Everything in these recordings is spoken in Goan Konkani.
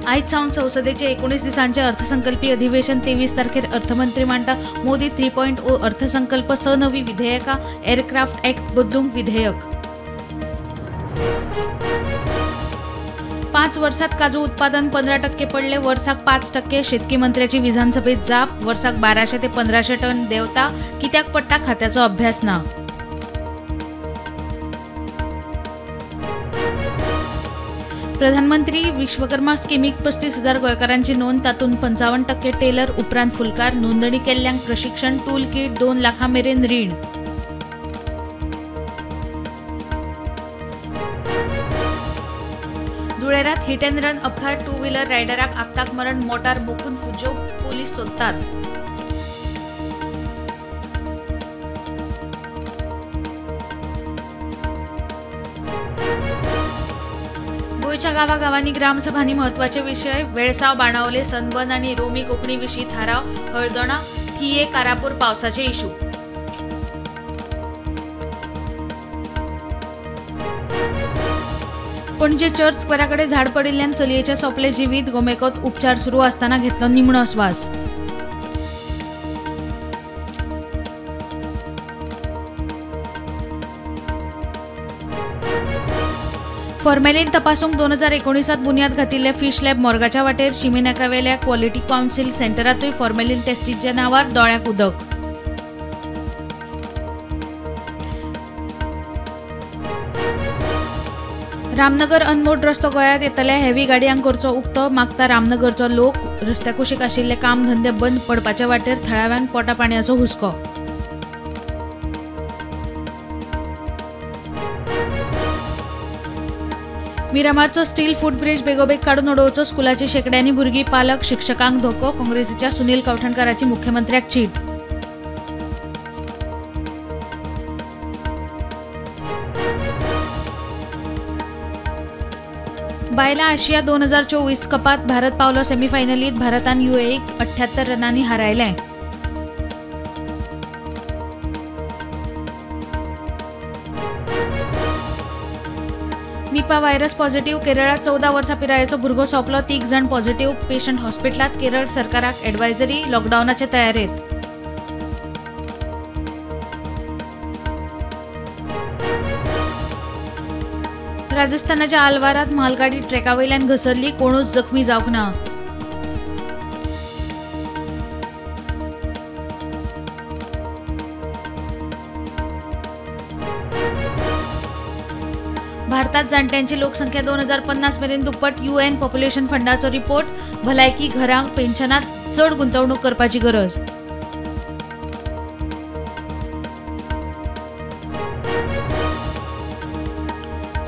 आयज सावन संसदेचे 19 दिसांचे अर्थसंकल्पी अधिवेशन 23 तारखेर अर्थमंत्री मांडटा मोदी 3.0 अर्थसंकल्प 6 नवी विधेयकां एअरक्राफ्ट ऍक्ट बदलूंक विधेयक। 5 वर्सात काजू उत्पादन 15% पडले, वर्साक 5%। शेतकी मंत्र्याची विधानसभेत जाप, वर्साक 1200 ते 1500 टन देंवता, कित्याक पडटा खात्याचो अभ्यास ना। प्रधानमंत्री विश्वकर्मा स्किमीक 35,000 गोंयकारांची नोंद, तातूंत 55% टेलर, उपरांत फुलकार। नोंदणी केल्ल्यांक प्रशिक्षण, टूल किट, 2 लाखां मेरेन रीण। धुळेरात हिट अँड रन अपघात, टू व्हीलर रायडराक आपताक मरण, मोटार मोखून फुजोवंक पोलीस सोदतात। गोंयच्या गांवागांवांनी ग्रामसभांनी म्हत्वाचे विशय, वेळसांव, बाणावले, सनबर्न आनी रोमी कोंकणी विशीं थाराव, हळदोणा, थिये, कारापूर पावसाचे इशू। पणजे चर्च स्क्वेरा कडेन झाड पडिल्ल्यान चलयेचें सोंपलें जिवीत, गोमेकॉत उपचार सुरू आसतना घेतलो निमणो स्वास। फॉर्मेलीन तपासूंक 2019 बुन्याद घातिल्ले फिश लॅब मोर्गाच्या वाटेर शिमेनाकावेल्या क्वॉलिटी कावन्सिल सेंटरांतूय फॉर्मेलीन टेस्टीच्या नांवार दोळ्यांक उदक। रामनगर अनमोड रस्तो गोंयांत येतल्या हेवी गाडयांक करचो उक्तो, मागता रामनगरचो लोक। रस्त्या कुशीक आशिल्ले काम धंदे बंद पडपाच्या वाटेर थळाव्यांक पोटा पाणयाचो हुस्को। मिरामारचो स्टील फूट ब्रिज बेगोबेग काडून उडोवचो, स्कुलाची शेंकड्यांनी भुरगीं, पालक, शिक्षकांक धोको, काँग्रेसीच्या सुनील कवठणकाराची मुख्यमंत्र्याक चीट। बायलां आशिया 2024 कपात भारत पावलो सेमीफायनलीत, भारतान युएईक 78 रनांनी हारायलें। निपा व्हायरस पॉझिटिव्ह, केरळात 14 वर्सां पिरायेचो भुरगो सोंपलो, 3 जाण पॉझिटिव्ह पेशंट हॉस्पिटलांत, केरळ सरकाराक एडवायझरी, लॉकडावनाचे तयारेत। राजस्थानाच्या आलवारात मालगाडी ट्रॅका वयल्यान घसरली, कोणूच जखमी जावंक ना। भारतात जाण्ट्यांची लोकसंख्या 2050 मेरेन दुप्पट, यूएन पॉप्युलेशन फंडाचो रिपोर्ट, भलायकी, घरांक, पेन्शनात चड गुंतवणूक करपाची गरज।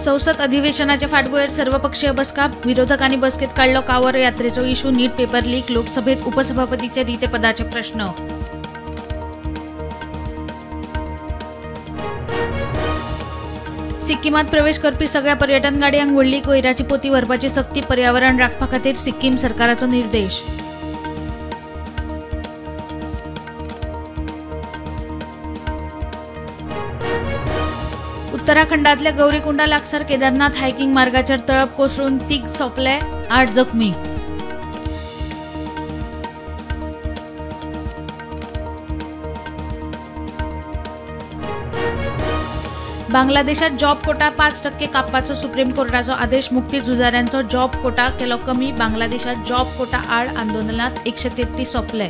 संसद अधिवेशनाचे फाटभुंयेर सर्वपक्षीय बसका, विरोधकांनी बसकेत काडलो कावर यात्रेचो इशू, नीट पेपर लीक, लोकसभेत उपसभापतीचे रिते पदाचे प्रश्न। सिक्किमात प्रवेश करपी सगळ्या पर्यटन गाडयांक व्हडली कोयराची पोती व्हरपाची सक्ती, पर्यावरण राखपा खातीर सिक्कीम सरकाराचो निर्देश। उत्तराखंडातल्या गौरीकुंडा लागसार केदारनाथ हायकिंग मार्गाचेर तळप कोसळून 3 सोंपले, 8 जखमी। बांगलादेशात जॉब कोटा 5% कापपाचो सुप्रीम कोर्टाचो आदेश, मुक्ती झुजाऱ्यांचो जॉब कोटा केलो कमी, बांगलादेशात जॉब कोटा आड आंदोलनात 133 सोंपले।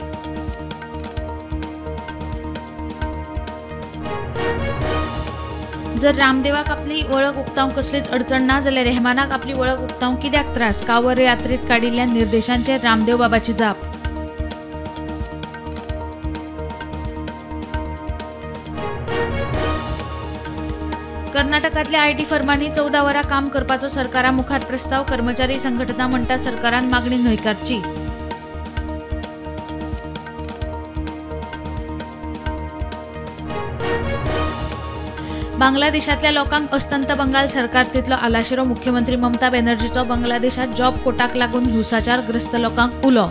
जर रामदेवाक आपली वळख उक्तावंक कसलीच अडचण ना जाल्यार रेहमानाक आपली वळख उक्तावंक कित्याक त्रास, कावर यात्रेत काडिल्ल्या निर्देशांचेर रामदेव बाबाची जाप। कर्नाटकांतल्या IT फर्मांनी 14 वरां काम करपाचो सरकारा मुखार प्रस्ताव, कर्मचारी संघटना म्हणटा सरकारान मागणी न्हयकारची। बांगलादेशांतल्या लोकांक अस्तंत बंगाल सरकार दितलो आलाशिरो, मुख्यमंत्री ममता बॅनर्जीचो बांगलादेशात जॉब कोटाक लागून हिंसाचारग्रस्त लोकांक उलो।